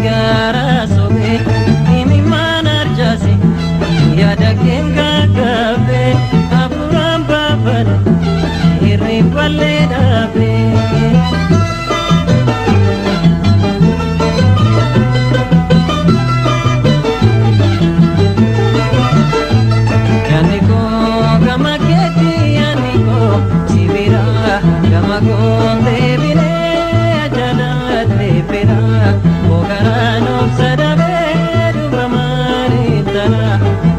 Gara sobe ini manar jasi ya daging gagabe apuram baban irri palle dabe. Yaniko gamaketi yaniko sibira gamagonde bine ajanat pera Ogarano sadabe duba marintara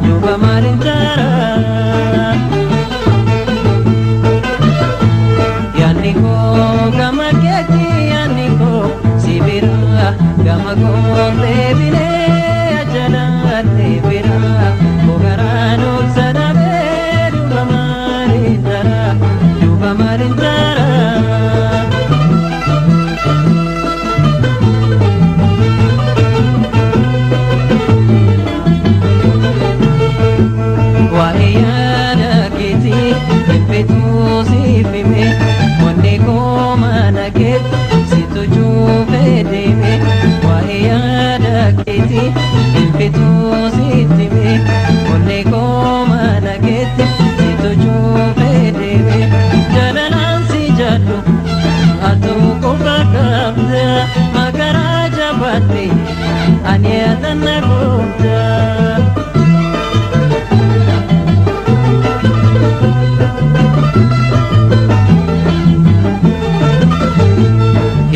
duba marintara. Yaniko gamaketi yaniko sibira gamagonde bine ajanat pera Ogarano sadabe duba marintara duba marintara.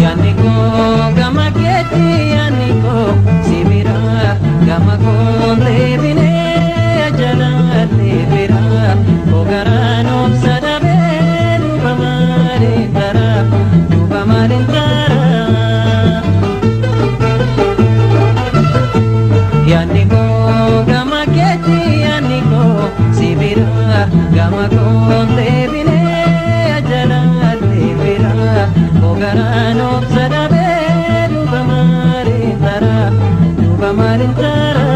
Yaniko gamaketi yaniko sibira gamagonde bine ajanate pera ogarano sadabe duba marintara duba marintara. Yaniko gamaketi yaniko sibira gamagonde bine ajanate pera Ogarano sadabe duba marintara duba marintara.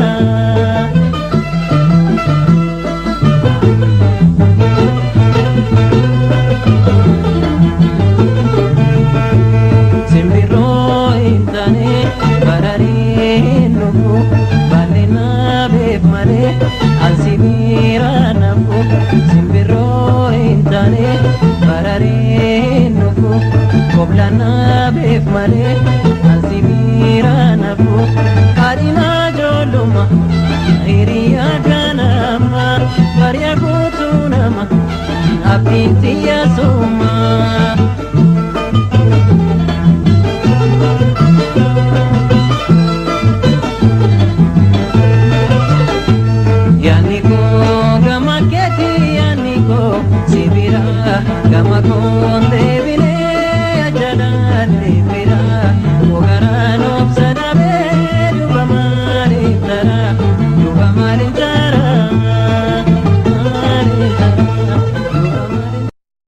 Simbirro intane barareen nufu balena beef malee ansibira nafu. Simbirro intane barareen nufu koblana beef malee ansibira nafu. Harina joluma hiriya ganama bariya guutuu nama abdiin xiyya suma.